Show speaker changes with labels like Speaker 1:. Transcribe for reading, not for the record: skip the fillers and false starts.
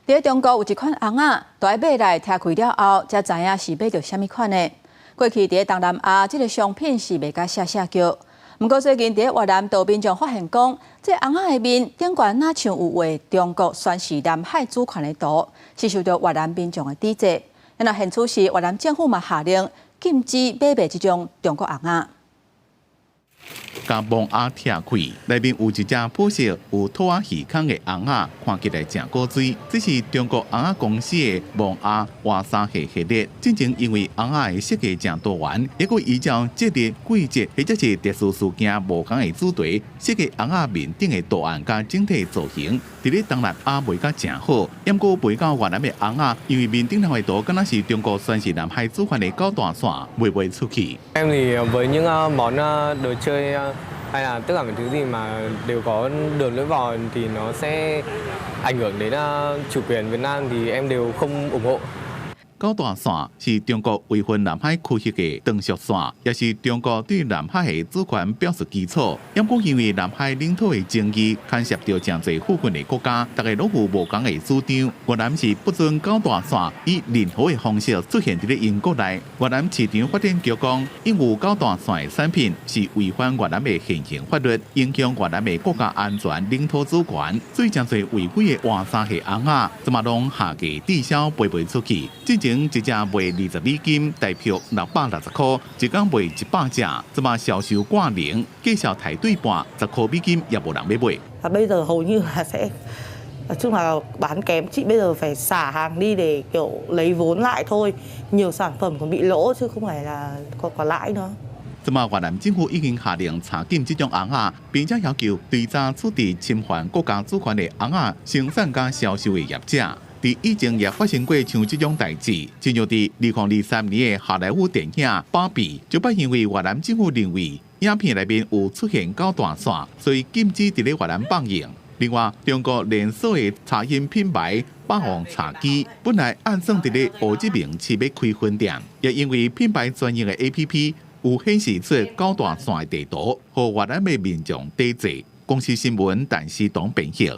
Speaker 1: 佇中國有一款尪仔，都愛買來拆開了後，才知影是買著啥物款的。過去佇東南亞，這个商品是賣甲謝謝叫。毋過最近佇越南，就民眾發現講，這尪仔的面頂懸若像有畫中國宣示南海主權的圖，是受著越南民眾的抵制。若現此時越南政府嘛下令禁止買賣這種中國尪仔。
Speaker 2: 共墓仔拆開，內面有一隻褐色有兔仔耳孔的尪仔，看起來誠古錐。這是中國尪仔公司的墓仔活沙蟹系列。進前因為尪仔的設計誠多元，抑閣依照節日、季節或者是特殊事件無仝的主題，設計尪仔面頂的圖案佮整體造型，佇咧東南亞賣甲誠好。毋過賣到越南的尪仔，因為面頂頭的圖敢若是中國宣示南海主權的九大線，賣袂出去。
Speaker 3: Em thì với những món đồ chơi hay là tất cả mọi thứ gì mà đều có đường lưỡi bò thì nó sẽ ảnh hưởng đến chủ quyền Việt Nam thì em đều không ủng hộ.
Speaker 2: 九大線是中國圍分南海區域的長軸線，也是中國對南海的主權表述基礎。毋過因為南海領土的爭議，牽涉著誠濟附近的國家，逐个攏有無仝的主張。越南是不准九大線以任何的方式出現佇咧𪜶國內。越南市場發展局講，印有九大線的產品是違反越南的現行法律，影響越南的國家安全、領土主權。所以誠濟違規的活沙蟹尪仔，這馬攏下架滯銷，賣袂出去。之前一隻賣20美金，台幣660塊，一工賣100隻，這馬銷售掛零，價數刣對半，10塊美金也無人欲買。
Speaker 4: Và bây giờ hầu như là sẽ nói chung là bán kém, chị bây giờ phải xả hàng đi để kiểu lấy vốn lại thôi. Nhiều sản phẩm còn bị lỗ chứ không phải là có lãi nữa.
Speaker 2: 這馬越南政府已經下令查禁這種尪仔，並且要求追查處置侵犯國家主權的尪仔生產佮銷售的業者。佇以前也發生過像這種代誌，親像佇2023年的好萊塢電影《芭比》，就捌因為越南政府認為影片內面有出現九大線，所以禁止佇咧越南放映。另外，中國連鎖的茶飲品牌霸王茶姬本來按算佇咧胡志明市欲開分店，也因為品牌專用的 APP 有顯示出九大線的地圖，予越南的民眾抵制。公視新聞，陳思東編譯。